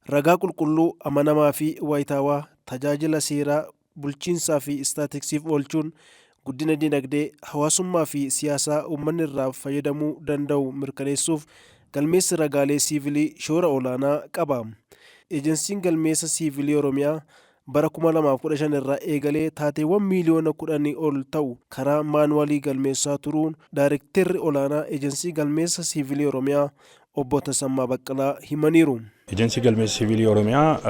Ragaa qulqulluu, amanamaa fi waayitaawaa tajaajila seeraa, bulchiinsaa fi istaatiksiif oolchuun guddina dinagdee, hawaasummaa fi siyaasaa uummanni irraa fayyadamuu danda'u mirkaneessuuf galmeessi ragaalee siivilii shoora olaanaa qaba. Ejensiin Galmeessa Siivilii Oromiyaa bara 2015 irraa eegalee taateewwan miiliyoona 10 ol ta'u karaa maanuwaalii galmeessaa turuu Daarekteerri Olaanaa Ejensii Galmeessa Siivilii Oromiyaa Obbo Tasammaa Baqqalaa himaniiru. Ejensii Galmeessa Siivilii Oromiyaa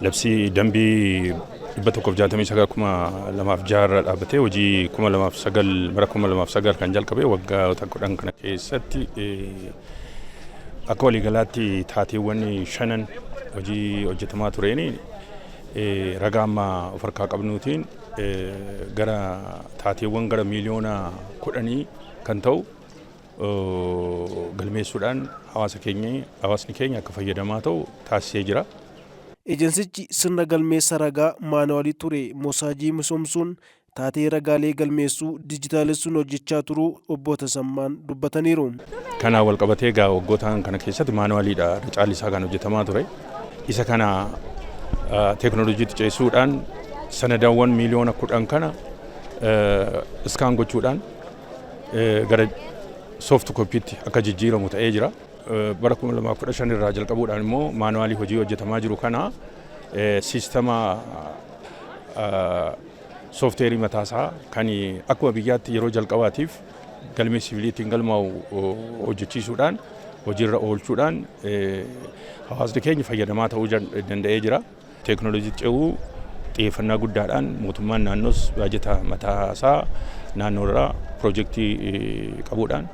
labsii dambii 169 2006 irra dhaabbatee hojii 2009 bara 2009 kan jalqabe waggoota 10 kana keessatti akka waliigalaatti taateewwan shanan hojii hojjetamaa tureen ragaa amma of harkaa qabnuutiin gara taateewwan gara miiliyoona 10 kan ta'u galmeessuudhaan hawaasa keenya hawaasni keenya akka fayyadamaa ta'u taasisee jira. Ejensichi sirna galmeessa ragaa maanuwaalii ture mosaajii misoomsuun taatee ragaalee galmeessuu dijitaalessuun hojjechaa turuu Obbo Tasammaan dubbataniiru. Kanaan wal qabatee egaa waggootaan kana keessatti maanuwaaliidha irra caalli isaa kan hojjetamaa ture. Isa kana teeknooloojiitti ceesisuudhaan sanadaawwan miiliyoona 10 kana iskaan gochuudhaan gara soft copytti akka jijjiiramu ta'ee jira. Bara 2015 irraa jalqabuudhaan immoo maanuwaalii hojii hojjetamaa jiru kana siistama soofteerii mataasaa kan akkuma biyyaatti yeroo jalqabaatiif galmee siviiliitiin galmaa'u hojjechiisuudhaan hojiirra oolchuudhaan hawaasni keenya fayyadamaa ta'uu danda'ee jira. Teeknooloojii ce'uu xiyyeeffannaa guddaadhaan mootummaan naannoos baajata mataasaa naannoorraa piroojeektii qabuudhaan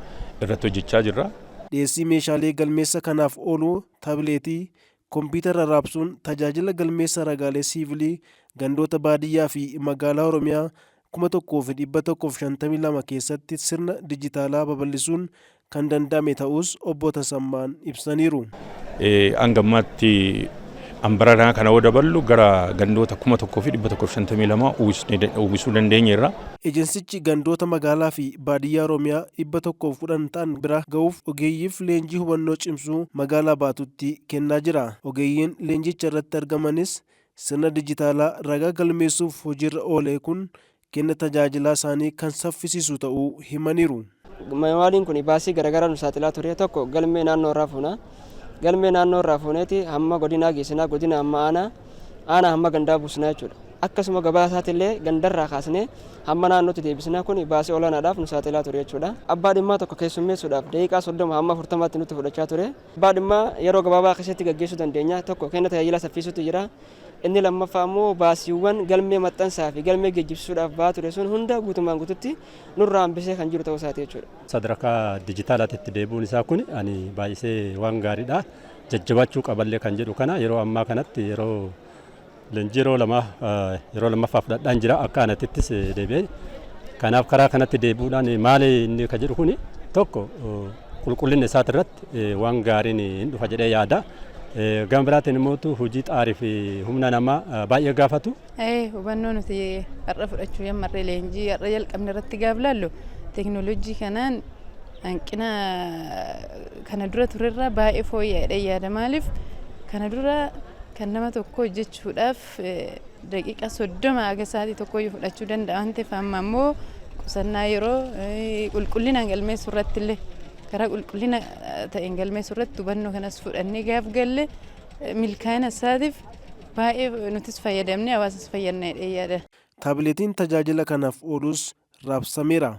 irratti hojjechaa jirra. Dhiyeessii meeshaalee galmeessa kanaaf oolu taabileetii, kompiitara raabsuun tajaajila galmeessa ragaalee siivilii gandoota baadiyyaa fi magaalaa Oromiyaa 1152 keessatti sirna dijitaalaa babal'isuun kan danda'ame ta'uus Obbo Tasammaan ibsaniiru. Hanga ammaatti ambaranaa kana yoo daballu gara gandoota 1152 uwwisuu dandeenyeerra. Ejensichi gandoota magaalaa fi baadiyyaa Oromiyaa 110 ta'an bira ga'uuf ogeeyyiif leenjii hubannoo cimsuu magaalaa Baatuutti kennaa jira. Ogeeyyiin leenjicha irratti argamanis sirna dijitaalaa ragaa galmeessuuf hojiirra oole kun kenna tajaajilaa isaanii kan saffisiisu ta'uu himaniiru. Manuwaaliin kun baasii garaagaraa nu saaxilaa ture. Tokko galmee naannoo irraa fuuna. Galmee naannoo irraa fuuneeti hamma godinaa geessinaa, godina hamma aanaa, aanaa hamma gandaa buusnaa jechuudha. Akkasuma gabaa isaatiillee gandarraa kaasnee hamma naannootti deebisnaa kun baasii olaanaadhaaf nu saaxilaa ture jechuudha. Abbaa dhimmaa tokko keessummeessuudhaaf daqiiqaa 30 hamma 40tti nutti fudhachaa ture. Abbaa dhimmaa yeroo gabaabaa keessatti gaggeessuu dandeenya. Tokko kenna tajaajilaa saffisuutu jira. Inni lammaffaa immoo baasiiwwan galmee maxxansaa fi galmee geejjibsiisuudhaaf ba'aa ture sun hunda guutumaan guututti nurraa hambisee kan jiru ta'uu isaati jechuudha. Sadarkaa dijitaalaatitti deebi'uun isaa kun ani baay'isee waan gaariidha. Jajjabaachuu qaballee kan jedhu kana yeroo ammaa kanatti yeroo leenjii yeroo lama yeroo lammaffaa fudhadhaan jira akka anatittis deebi'ee. Kanaaf karaa kanatti deebi'uudhaan maali inni kan jedhu kun tokko qulqullina isaatirratti waan gaariin hin dhufa jedhee yaada. Gama biraatiin immoo hojii xaarii fi humna namaa baay'ee gaafatu. Hubannoo nuti har'a fudhachuu jammarree leenjii har'a jalqabne irratti gaaf laallu teekinooloojii kanaan hanqina kana dura turerraa baay'ee fooyya'eedha yaada. Maaliif kana dura kan nama tokko hojjechuudhaaf daqiiqaa 30 haga sa'aatii tokkoyyuu fudhachuu danda'a waan ta'eef amma immoo qusannaa yeroo qulqullinaan galmeessuu irratti illee karaa qulqullina ta'een galmeessuu irratti hubannoo kanas fudhannee gaaf galle milkaa'ina isaatiif baay'ee nutis fayyadamnee hawaasas fayyadna jedhee yaada. Taabileetiin tajaajila kanaaf oolus raabsameera.